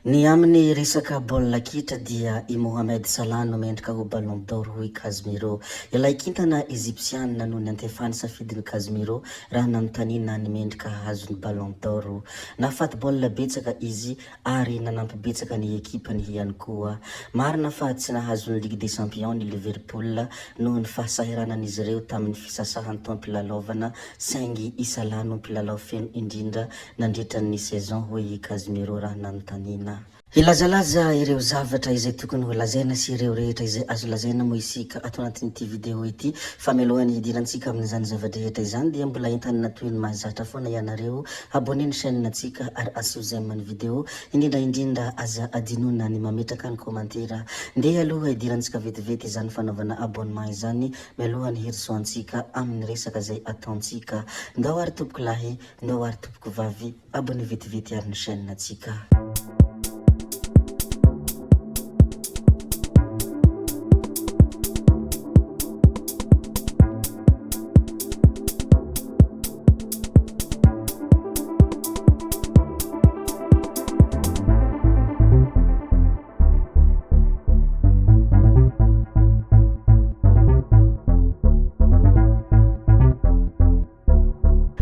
Ny amin'ny resaka baolina kitra dia i Mohamed Salah no mendrika ho Ballon d'Or hoy Casemiro. Ilay kintana Egyptiana no niantefan'ny safidin'i Casemiro raha nanontaniana ny mendrika hahazo ny Ballon d'Or. Nahafaty baolina betsaka izy ary nanampy betsaka ny ekipany ihany koa. Marina fa tsy nahazo ny Ligue des Champions ny Liverpool noho ny fahasahiranan'izy ireo tamin'ny fisasahan'ny taom-pilalaovana saingy i Salah no mpilalao feno indrindra nandritra ny saison hoy i Casemiro raha nanontaniana. Hilazalaza ireo zavatra izay tokony ho lazaina sy ireo rehetra izay azo lazaina moa isika ato anatin'ity video ity fa mialohan'ny hidirantsika amin'izany zava-drehetra izany dia mbola entanina toy ny mahazatra foana ianareo abonner ny chaîne ntsika ary asio j'aime ny video indrindra indrindra aza adinoina ny mametraka ny commentaire ndeha aloha hidirantsika vetivety izany fanaovana abonnement izany mialohan'ny hirosoantsika amin'ny resaka izay ataontsika ndao ary tompokolahy Ndao ary tompoko vavy abonné vetivety ary ny chaîne ntsika.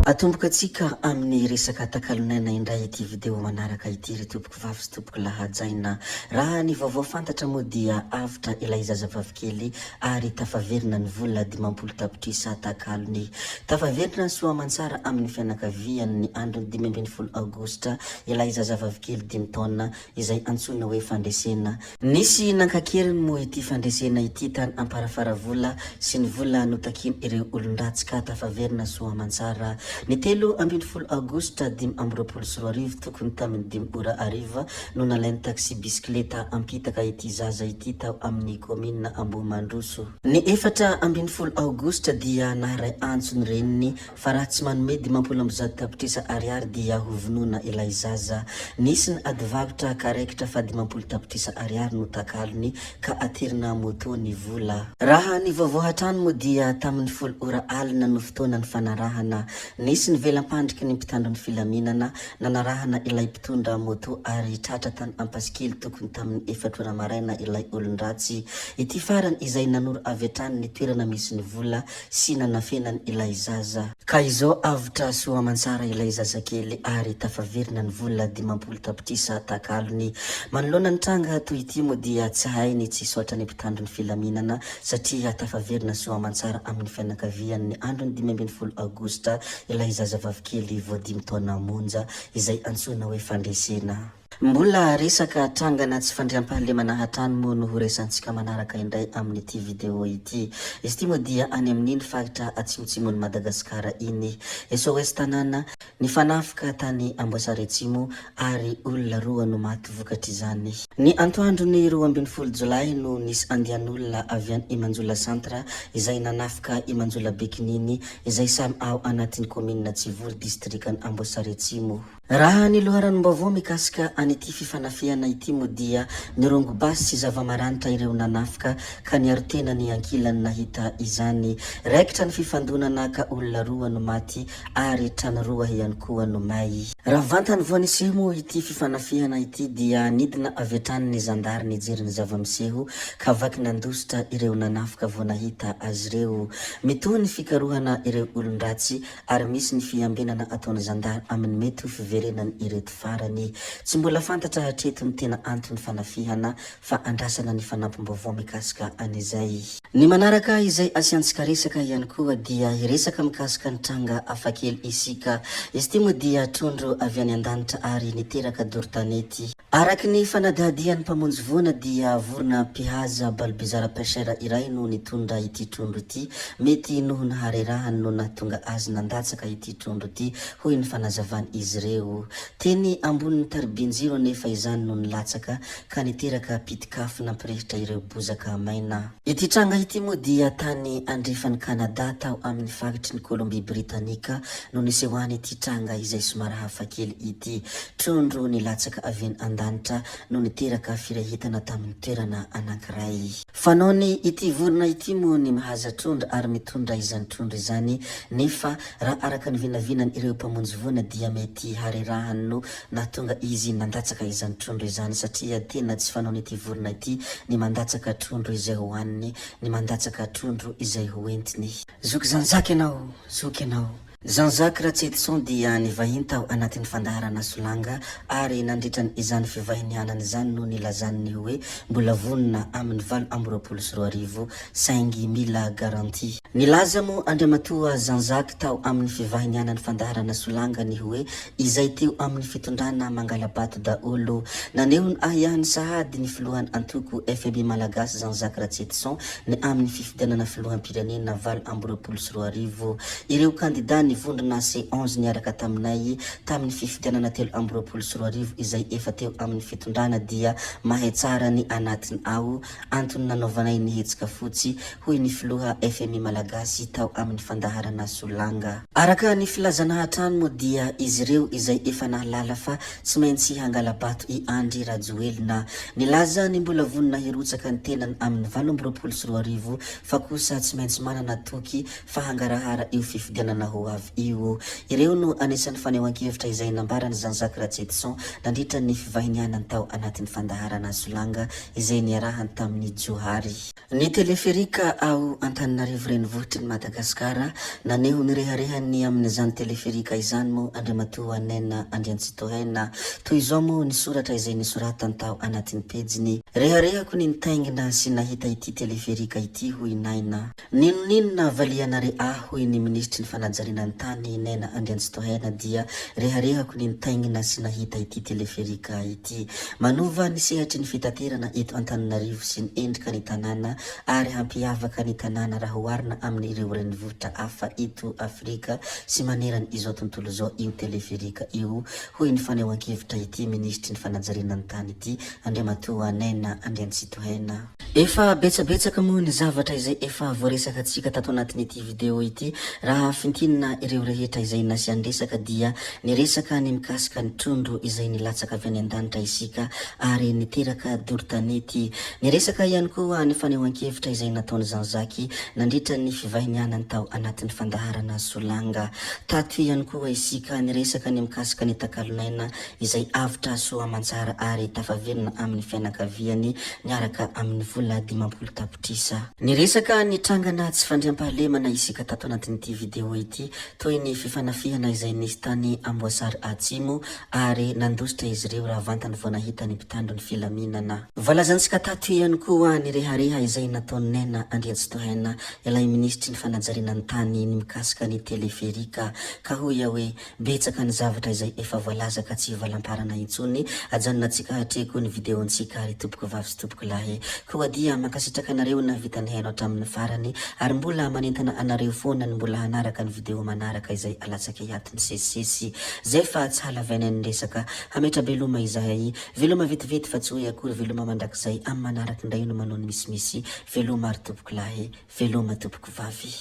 Atomboka antsika amin'ny resaka takalon'aina indray ity video manaraka ity ry tompoko vavy sy tompoko lahy hajaina. Raha ny vaovao fantatra moa dia avotra ilay zazavavikely ary tafaverina ny vola 50 tapitrisa takalony. Tafaverina soa aman-tsara amin'ny fianakaviany ny andron'ny 15 aogositra ilay zazavavikely dimy taona izay antsoina hoe Fandresena. Nisy nankakeriny moa ity fandresena ity tany Amparafaravola sy ny vola notakian'ireo olon-dratsy ka tafaverina soa aman-tsara. Ny 13 aogositra 2025 tokony tamin'ny dimy ora hariva no nalain'ny taxi bisikileta ampitaka ity zaza ity tao amin'ny kaominina Ambohimandroso. Ny 14 aogositra dia naharay antso ny reniny Fa raha tsy manome 150 tapitrisa ariary dia ho vonoina ilay zaza. Nisy ny adivarotra ka raikitra fa 50 tapitrisa ariary no takalony ka aterina moto ny vola. Raha ny vaovao hatrany moa dia tamin'ny folo ora alina no fotoana nifanarahana. Nisy ny velam-pandriky ny mpitandro ny filaminana nanarahana ilay mpitondra moto ary tratra tany Ampasikely tokony tamin'ny efatra ora maraina ilay olon-dratsy. Ity farany izay nanoro avy hatrany ny toerana misy ny vola sy nanafenany ilay zaza. Ka izao avotra soa aman-tsara ilay zazakely ary tafaverina ny vola 50 tapitrisa takalony. Manoloana ny tranga toy ity moa dia tsy hay ny tsy hisaotra ny mpitandro ny filaminana satria tafaverina soa aman-tsara amin'ny fianakaviany ny andron'ny 15 aogositra ilay zazavavikely vao dimy taona monja izay antsoina hoe Fandresena. Mbola resaka trangana tsy fandriampahalemana hatrany moa no ho resantsika manaraka indray amin'ity video ity. Izy ity moa dia any amin'iny faritra atsimotsimon'i Madagasikara iny. SOS Tanàna, nifanafika tany Amboasary Atsimo ary olona roa no maty vokatr'izany. Ny antoandron'ny 12 jolay no nisy andian'olona avy any Imanjola Centre izay nanafika Imanjola Bekininy izay samy ao anatin'ny kaominina Tsivory distrikan'i Amboasary Atsimo. Raha ny loharanom-baovao mikasika an'ity fifanafihana ity moa dia nirongo basy sy zava-maranitra ireo nanafika ka niaro tena ny ankilany nahita izany. Raikitra ny fifandonana ka olona roa no maty ary trano roa ihany koa no may. Raha vantany vao niseho moa ity fifanafihana ity dia nidina avy hatrany ny zandary nijery ny zava-miseho ka vaky nandositra ireo nanafika vao nahita azy ireo. Mitohy ny fikarohana ireo olon-dratsy ary misy ny fiambenana ataon'ny zandary amin'ny mety ho fiverenan'ireto farany. Tsy mbola fantatra hatreto ny tena anton'ny fanafihana fa andrasana ny fanampim-baovao mikasika an'izay. Ny manaraka izay asiantsika resaka ihany koa dia hiresaka mikasika ny tranga hafakely isika. Izy ity moa dia trondro avy any an-danitra ary niteraka doro tanety. Araka ny fanadihadian'ny mpamonjy voina dia vorona mpihaza balbizara pêcheur iray no nitondra ity trondro ity. Mety noho ny harerahany no nahatonga azy nandatsaka ity trondro ity, hoy ny fanazavan'izy ireo. Teny ambonin'ny taribin-jiro anefa izany no nilatsaka ka niteraka pitik'afo nampirehitra ireo bozaka maina. Ity tranga ity moa dia tany andrefan'i Kanada tao amin'ny faritry ny Kolombia Britanika no nisehoan'ity tranga izay somary hafakely ity. Trondro nilatsaka avy eny an-danitra no niteraka firehetana tamin'ny toerana anankiray. Fanaony ity vorona ity moa ny mihaza trondro ary mitondra izany trondro izany nefa raha araka ny vinavinan'ireo mpamonjy voina dia mety. harerahany no nahatonga izy nandatsaka izany trondro izany satria tena tsy fanaon'ity vorona ity ny mandatsaka trondro izay hohaniny, ny mandatsaka trondro izay hoentiny. Zoky Zanzaka ianao, zoky ianao. Jean-Jacques Ratsietison dia nivahiny tao anatin'ny fandaharana Solanga ary nandritra izany fivahinianany izany no nilazany ny hoe mbola vonona amin'ny 2028 saingy mila garantie. Nilaza moa Andriamatoa Jean-Jacques tao amin'ny fivahinianany fandaharana Solanga ny hoe izay teo amin'ny fitondrana mangala-bato daholo. Naneho ny ahiahiny sahady ny filohan'ny antoko FMI Malagasy Jean-Jacques Ratsietison ny amin'ny fifidianana filoham-pirenena 2028. Ireo kandida nivondrona C-onze niaraka taminay tamin'ny fifidianana 2023 izay efa teo amin'ny fitondrana dia mahay tsara ny anatiny ao, antony nanaovanay ny hetsika fotsy, hoy ny filoha FMI Malagasy tao amin'ny fandaharana Solanga. Araka ny filazana hatrany moa dia izy ireo izay efa nahalala fa tsy maintsy hangala-bato i Andry Rajoelina. Nilaza ny mbola vonona hirotsaka ny tenany amin'ny 2028 fa kosa tsy maintsy manana toky fa hangarahara io fifidianana ho avy io. Ireo no anisan'ny fanehoan-kevitra izay nambaran'i Jean Jacques Ratsietison nandritra ny fivahinianany tao anatin'ny fandaharana Solanga izay niarahany tamin'i Johary. Ny teleferika ao Antananarivo renivohitry ny Madagasikara, naneho ny reharehany amin'izany teleferika izany moa Andriamatoa Naina Andriantsitohaina. Toy izao moa ny soratra izay nosoratany tao anatin'ny pejiny. Reharehako ny nitaingina sy nahita ity teleferika ity hoy Naina. N'inon'inona valianare ahy hoy ny minisitry ny fanajariana ny tany Naina Andriantsitohaina dia reharehako ny nitaingina sy nahita ity teleferika ity. Manova ny sehatry ny fitaterana eto Antananarivo sy ny endrika ny tanàna ary hampiavaka ny tanàna raha oharina amin'ireo renivohitra hafa eto Afrika sy maneran izao tontolo izao io teleferika io hoy ny fanehoan-kevitra ity minisitry ny fanajariana ny tany ity Andriamatoa Naina Andriantsitohaina. Efa betsabetsaka moa ny zavatra izay efa voaresakantsika tato anatin'ity video ity. Raha fintinina ireo rehetra izay nasian-dresaka dia niresaka ny mikasika ny trondro izay nilatsaka avy any an-danitra isika ary niteraka doro tanety. Niresaka ihany koa ny fanehoan-kevitra izay nataon'i Jean Jacques nandritra ny fivahinianany tao anatin'ny fandaharana Solanga. Tato ihany koa isika niresaka ny mikasika ny takalonaina izay avotra soa aman-tsara ary tafaverina amin'ny fianakaviany miaraka amin'ny vola 50 tapitrisa. Niresaka ny trangana tsy fandriampahalemana isika tato anatin'ity video ity, toy ny fifanafihana izay nisy tany Amboasary Atsimo ary nandositra izy ireo raha vantany vao nahita ny mpitandro ny filaminana. Voalazantsika tato ihany koa ny rehareha izay nataon'i Naina Andriantsitohaina, ilay minisitry ny fanajariana ny tany ny mikasika ny teleferika, ka hoy aho hoe Betsaka ny zavatra izay efa voalaza ka tsy hivalamparana intsony, ajanonantsika hatreko ny video-ntsika ry tompoko vavy sy tompoko lahy. Koa dia mankasitraka anareo nahavita nihaino hatramin'ny farany ary mbola manentana anareo foana ny mbola hanaraka ny video manaraka izay alatsakay ato misesisesy. Zay fa tsy halavaina ny resaka. Hametra-beloma izahay. Veloma vetivety fa tsy hoe akory veloma mandrakizay amin'ny manaraka indray no manao ny misimisy. Veloma ry tompoko lahy. Veloma tompoko vavy.